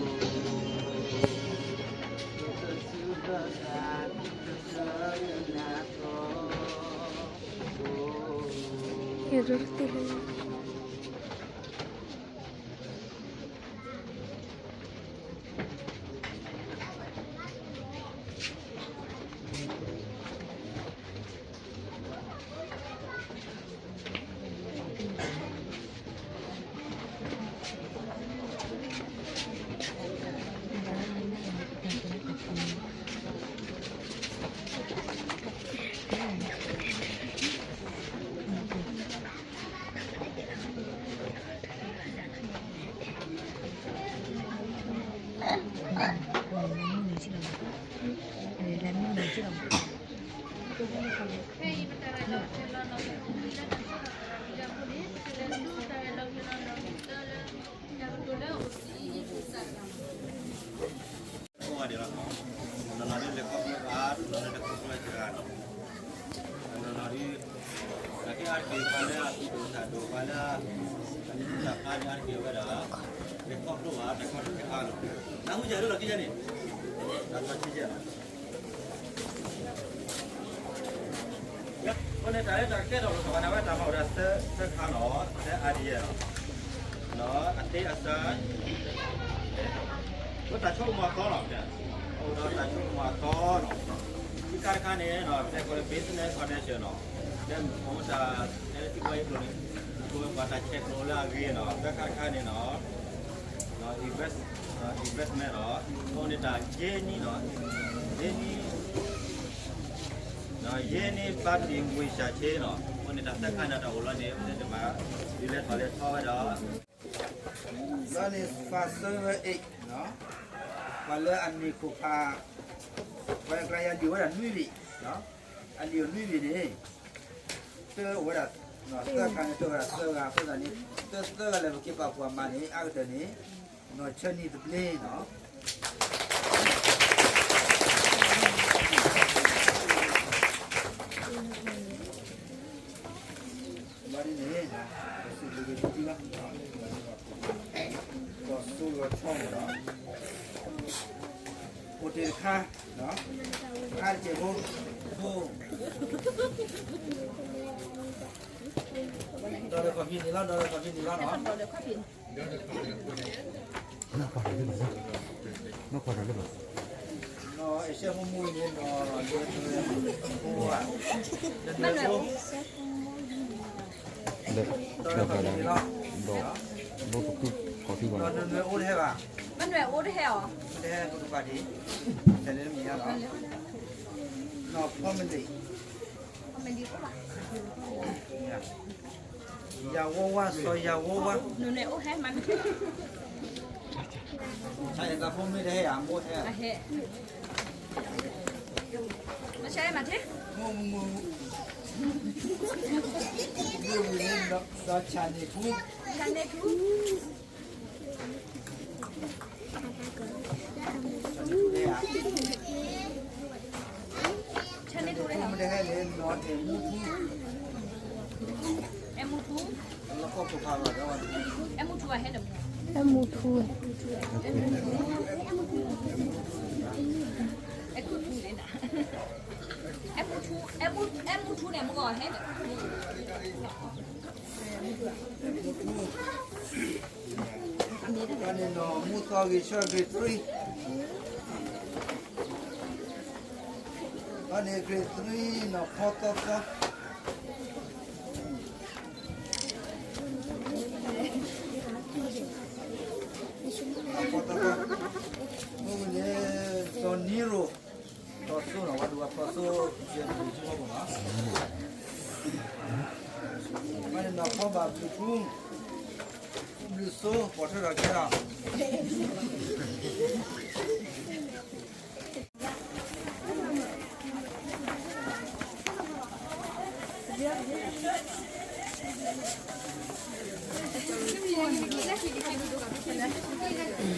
အိၣ်ဝဲဒၣ်လီၤ, နီၢ်နီၢ်ဒ်လဲၤခီဖျိဘၣ်, နီၢ်နီၢ်ဒ်လဲၤခီဖျိစှၤနီၤ, နီၢ်နီၢ်ဒ်, နာ်က့အါတက့ၢ်ပှၤလၢအသူၣ်ဒိၣ်သးဒိၣ်ပှၤလၢ, အမံၤဟူသၣ်ဖျါန့ၣ်အါတက့ၢ်ဝဲဒၣ်, လဲၤခီဖျိဘၣ် တၢ်ခီတၢ်ခါလီၤ, နၢ်ဟူယၤဒ်လီၤခံယၤန့ၣ်, တၢ်ခီထံယၤလီၤ. အဃိန့ၣ် တၢ်လၢတၢ်ကဲထီၣ်လိာ်သးဘၣ်န့ၣ် အဝဲတၢ်မၤအိၣ်ဒၣ်သၢခါနီၤ, သၢအါဒံးယဲၢ်နီၤ, အသ့အစၢ်, အဝဲတၢ်ဆိကမိၣ်အသီလီၤ, အိၣ်ဒီးတၢ်ဆိကမိၣ်အသီနီၤ, ခံခါတခါန့ၣ်နီၤ ပတဲကိးလၢ business connection နီၤ, တဲမုၢ်အီၤမ့ၢ်တၢ်အဲၣ်ထံကီၢ်အံၤကျိၤန့ၣ်, ကိးဝဲပှၤတၢ်ဆဲးကျိးလၢအဂ့ၤနီၤ, သၢခါတခါန့ၣ်နီၤ invest, investment နီၤ, အဃိန့ၣ်တၢ်ယဲၢ်နံၣ်နီၤ, ယဲၢ်နံၣ် ယဲၢ်နံၣ်ဘၣ်တံၢ်ငွေ့စှၤဆ့နီၤ, အဃိန့ၣ်တၢ်သၢခါန့ၣ်တၢ်အိၣ်လီၤန့ၣ် ပတဲတမၤ, ဒ်လဲၣ်ထီၣ်လဲၣ်ထီဝဲဒီး, လီၤန့ၣ် Fast Server Eight နီၤ, ပှၤလၢအန့ၢ်ခိၣ်ဖး, ပှၤအကျါယၤလံာ်ဝဲဒၣ်နွံဘ့ၣ်, အလံာ်အိၣ်နွံဘ့ၣ်န့ၣ်, တအိၣ်ဝဲဒၣ်, သၢခါန့ၣ်တအိၣ်ဝဲဒၣ်သၢဂၤ, အဃိသတးန့ၣ်, သၢဂၤလၢပက့ၤပာ်ဖှိၣ်အမၤန့ၣ် အါကတၢၢ်န့ၣ်, နီၢ်ဆၢနံၤသဘျ့နီၤ ဘၣ်ဒ်န့ၣ်, ကီၢ်စူလီၤဆီ, အိၣ်တ့ၢ်တခါ, အါတက့ၢ်ဖိ, ဒီးလၢခီၣ်ဖံးန့ၣ်လီၤ, ဒီးလၢခီၣ်ဖံးန့ၣ်လီၤနီၤ. နီၢ်ကွၢ်တၢ်လၢဘၣ်, နီၢ်ကွၢ်တၢ်လၢဘၣ်, နီၢ်အဲၣ်စဲမူမူအံၤန့ၣ်, ဒီး, ဒီးပကကွၢ်, ဒီး, ဒီးပကကွၢ်, မနုၤအိၣ်တဟဲဘၣ်, မနုၤအိၣ်တဟဲအီၤ, တဟဲပကကွၢ်ဒံး, တလဲမံၤညါလီၤ, နီၢ်ဖီမလ့ၣ် ယၤဝီဝါ, စီၤယၤဝီဝါ, နနၢ်အိၣ်ဟဲမး, ဆါယသးဖိမ့ၢ်တဟဲယၤ, မိၢ်ဟဲ, မဆါယမၤထဲ, မိၢ်မူ, မ့ၢ်ဝံၤန့ၣ်, ဒီးဆါန့ၢ်ထူ, ဆါန့ၢ်ထူ ဆါန့ၢ်ထူ, ဆါန့ၢ်ထူ, မ့ၢ်တဟဲန့ၣ်, အဲမူထူ, အဲမူထူ, အဲမူထူအဟဲဒီး, အဲမူထူ, အဲမူထူ, အဲမူထူ, အဲမူထူ, အဲမူထူန့ၣ်, န့ၣ်နီၢ်မူသီဂ့ၤဆၢ grade three, အန့ၣ် grade three နီၢ်ဖီသီသီ, ဖီသီသီ, မ့ၢ်န့ၣ် စီၤနံရိၤ ဖီစိနီၢ် ဝဲဒုးဝဲဖီစိ ယဲၢ်နံၣ်ဆိကမိၣ်နီၢ်, မ့ၢ်န့ၣ်နီၢ်ဖီဘၣ်ဘျုးဖူ ဘျုးစိ ပိာ်ထွဲထီၣ်ကဲအီၤ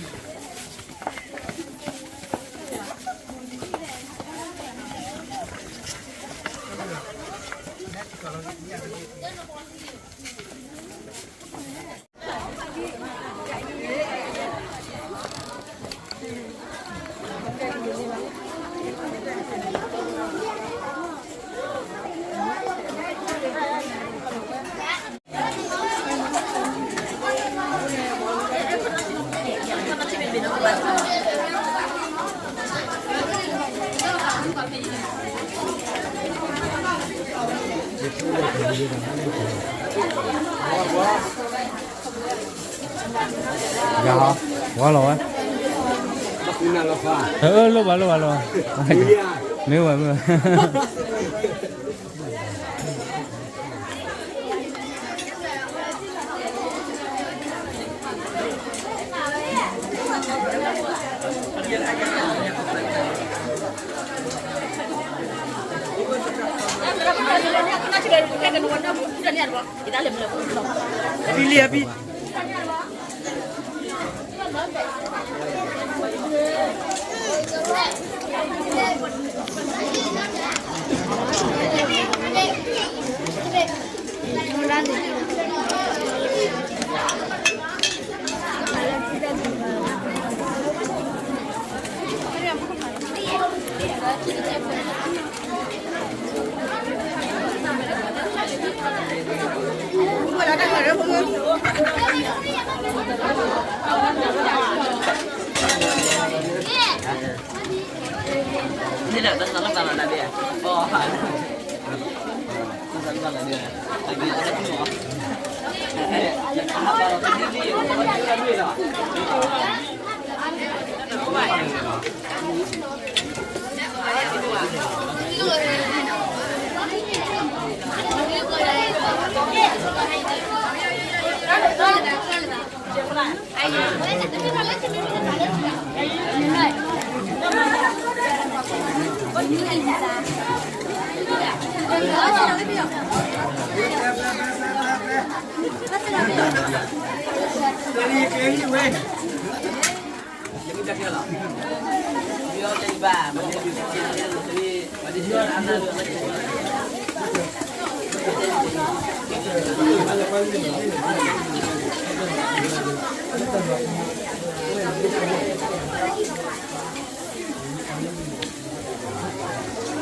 ယၤဟီ ဝါလီၤဝဲ, အၢ လိၣ်ဘၣ်လိၣ်ဘၣ်လိၣ်ဘၣ်, မ့ၢ်ဝဲမ့ၢ်ဝဲ ဆ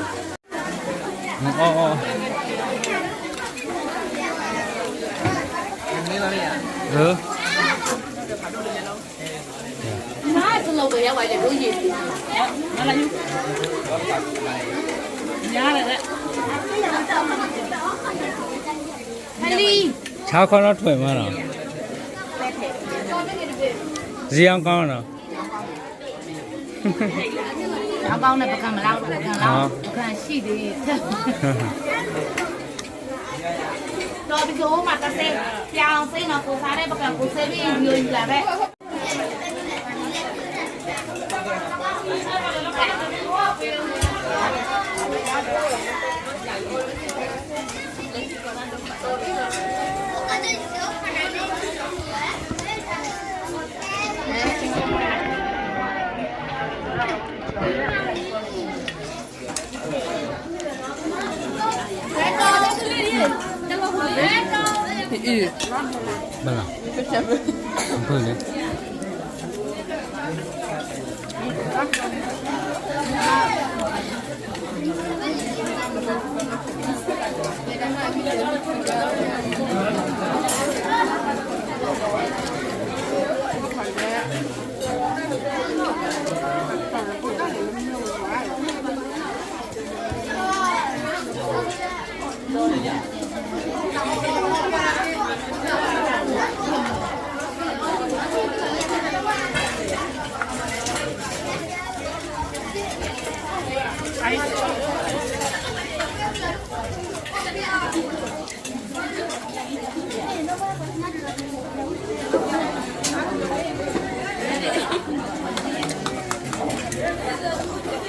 ါခီနီၣ်ထွဲမးနီၤ, စံၣ်ဟီၣ်ကီနီၤ, အဘၣ်န့ၣ် ပကမၤလၢ ပကမၤလၢ ပကမၤဆံၣ်ဒ်, ဒီးပကအိၣ်မးတသ့, ပျောက်စေနီၤ ကိုယ်စားတဲ့ပကကိုယ်စားပြီးယူလာပဲ. ဘၣ်လီၤ, အဖုၣ်န့ၣ်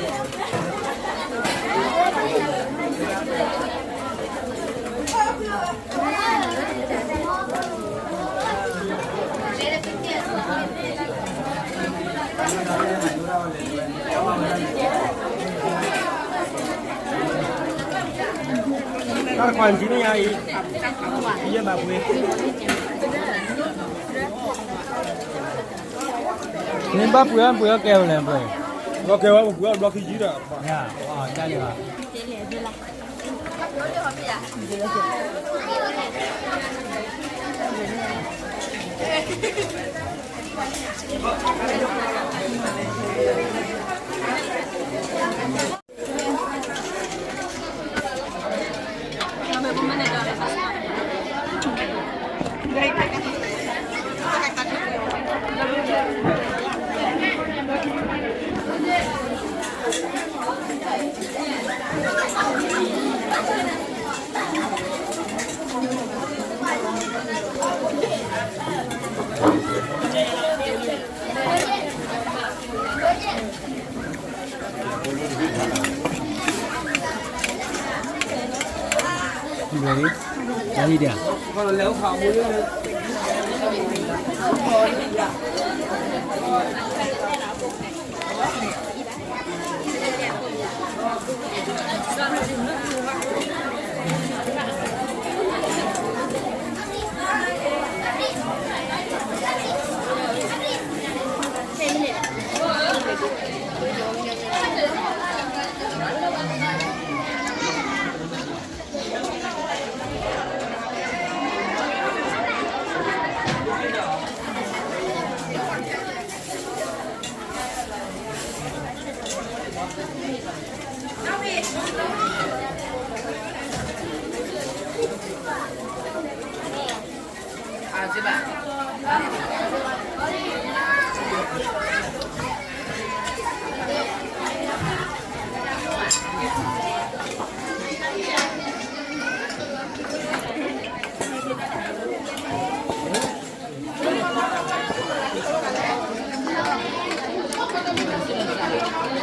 တၢ်တခွါနထံၣ်န့ၣ်ညါအံၤ, ယဲဘၣ်ပှ့ၤ, နဘၣ်ပှ့ၤအီၣ်ပှ့ၤအီၣ်ကဲဝဲလဲၣ်ပှ့ၤ, ဘျီကဲဝဲပှ့ၤအီၣ်ဘျီခံယံၤဒ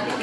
ီး,